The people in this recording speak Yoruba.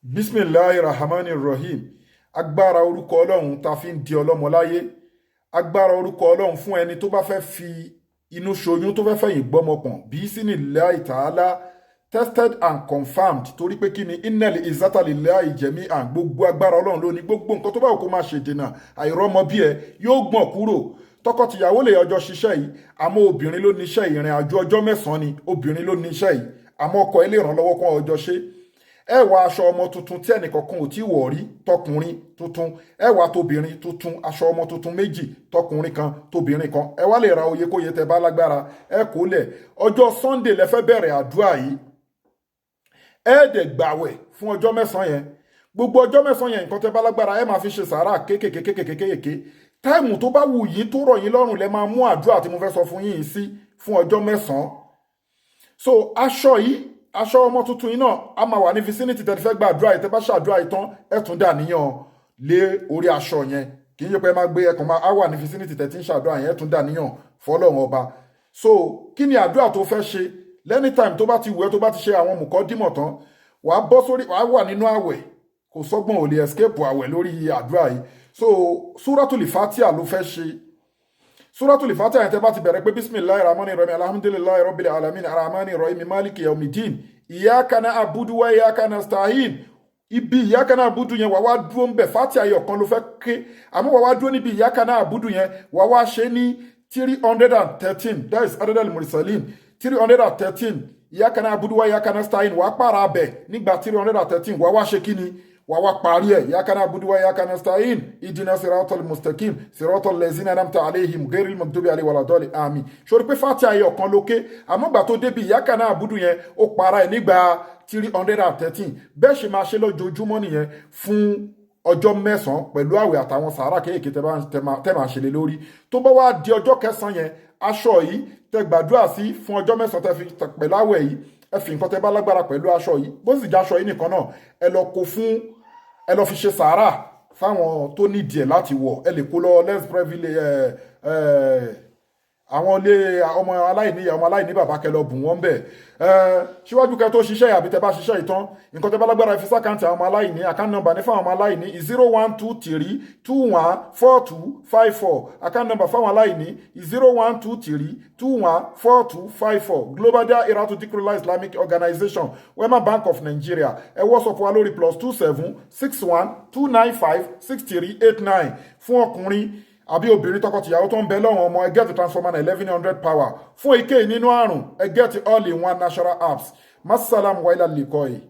Bisimilahi rahmani rahim. Agbára orúkọ Ọlọ́run ta fi ń di ọlọ́mọ láyé, agbára orúkọ Ọlọ́run fún ẹni tó bá fẹ́ fi inú ṣoyún, tó fẹ́ fẹ̀yìn gbọ́mọpọ̀n, bí sínú ta'ala, tested and confirmed. Torí pé kí ni? Innal izzata lillahi jami'an. Gbogbo agbára, Ọlọ́run ló ní gbogbo nǹkan. Tó bá wù kó máa ṣèdènà àìrọ́mọ bí ẹ, yóò gbọ̀n kúrò. Tọkọtìyàwó lè ọjọ́ ṣiṣẹ́ yìí, àmọ́ obìnrin ló níṣẹ́. Ìrìn àjò ọjọ́ 9 ni, obìnrin ló níṣẹ́ yìí, àmọ́ ọkọ ẹ lè ràn lọ́wọ́ kán ọjọ́ ṣe. Ẹ wá aṣọ ọmọ tuntun tí ẹnìkankan ò tí wọ̀ rí, tọkùnrin tuntun, ẹ wá tóbìnrin tuntun, aṣọ ọmọ tuntun méjì, tọkùnrin kan, tóbìnrin kan. Ẹ wá lè ra oyekóye tẹ bá lágbára, ẹ kó lẹ̀. Ọjọ́ Sunday lẹ fẹ́ bẹ̀rẹ̀ àdúrà yìí. Ẹ dẹ̀ gbàwẹ̀ fún ọjọ́ 9 yẹn. Gbogbo ọjọ́ 9 yẹn, nǹkan tẹ bá lágbára, ẹ máa fi ṣe sàárà kéékèèké kéékèèké kéékèèké. Time tó bá wù yín, tó rọ̀ yín lọ́rùn, lẹ máa mú àdúrà tí mo fẹ́ sọ fún yín sí fún ọjọ́ 9. So aṣọ yìí, aṣọ ọmọ tuntun yìí náà, a máa wà ní vicinity tẹ́ fẹ́ gbàdúrà yìí. Tẹ́ bá ṣàdúrà yìí tán, ẹ tún dà níyàn lé orí aṣọ yẹn. Kì í ṣe pé ẹ máa gbé ẹkàn máa á wà ní vicinity tẹ́ ti ń ṣàdúrà yẹn, ẹ tún dà níyàn fọlọ́run Ọba. So kí ni àdúrà tó fẹ́ ṣe? Anytime tó bá ti wù ẹ́, tó bá ti ṣe àwọn mùkọ́ dímọ̀ tán, wàá bọ́ sórí, wàá wà nínú àwẹ̀. Kò sọ́gbọ́n, ò lè escape àwẹ̀ lórí àdúrà yìí. So Suratul Fatiha ló fẹ́ ṣe. Suratul Fatiha yẹn, tẹ́ bá ti bẹ̀rẹ̀ pé bisimilahi rahmani rahim, alhamdulillahi rabbil alamin, arahmani rahim, maliki yawmidin, iyyaka na'budu wa iyyaka nasta'in. Ibi iyyaka na'budu yẹn, wà wá dúró ń bẹ̀. Fatiha yẹn ọ̀kan ló fẹ́ ké, àmọ́ wà wá dúró níbi iyyaka na'budu yẹn, wà wá ṣe ní 313, that is adadal mursalin, 313. Iyyaka na'budu wa iyyaka nasta'in, wà á pààrà abẹ nígbà 313. Wà wá ṣe kí ni? Wà wá parí ẹ̀: iyyaka na'budu wa iyyaka nasta'in, ihdina siratal mustaqim, siratal ladzina an'amta alayhim, ghayril maghdubi alayhim waladdallin, àmín. Sórí pé Fatiha ayọ̀ kan lókè, àmọ́ gbà tó débi iyyaka na'budu yẹn, ó para ẹ̀ nígbà 313. Bẹ́ẹ̀ ṣe máa ṣe lójoojúmọ́ nìyẹn fún ọjọ́ 9 pẹ̀lú àwẹ̀ àtàwọn sàárà kéèké tẹ́ máa ṣe lé lórí. Tó bá wá di ọjọ́ kẹsàn-án yẹn, aṣọ yìí tẹ́ gbàdúrà sí fún ọjọ́ 9, tẹ́ fi pẹ̀lú àwẹ̀ yìí, ẹ fi nǹkan tẹ́ bá lágbára pẹ̀lú aṣọ yìí. Bó sì jẹ́ aṣọ yìí nìkan náà, ẹ lọ kó fún, ẹ lọ fi ṣe sàárà fáwọn tó nídìí ẹ̀ láti wọ̀. Ẹ lè kó lọ less privilege, ẹ ẹ àwọn ilé ọmọ aláìní, ọmọ aláìní bàbá, kẹ lọ bùn wọ́n bẹ̀. Ẹ síwájú kẹ tó ṣiṣẹ́, àbí tẹ bá ṣiṣẹ́ ìtàn, nǹkan tẹ bá lágbára, fi sí account àwọn ọmọ aláìní. Account number ní fáwọn ọmọ aláìní: 0123214254. Account number fáwọn aláìní: 0123214254. Global Dahiratu Dhikrlahi Islamic Organization, Wema Bank of Nigeria. Ẹ WhatsApp wa lórí +27 612956389. Fún ọkùnrin àbí obìnrin, tọkọtìyàwó tó ń bẹ lọ́wọ́n ọmọ, ẹ get transformer 1100 power. Fún èké nínú àrùn, ẹ get all in one natural herbs. Masalam wa ilà lìkọ́ yìí.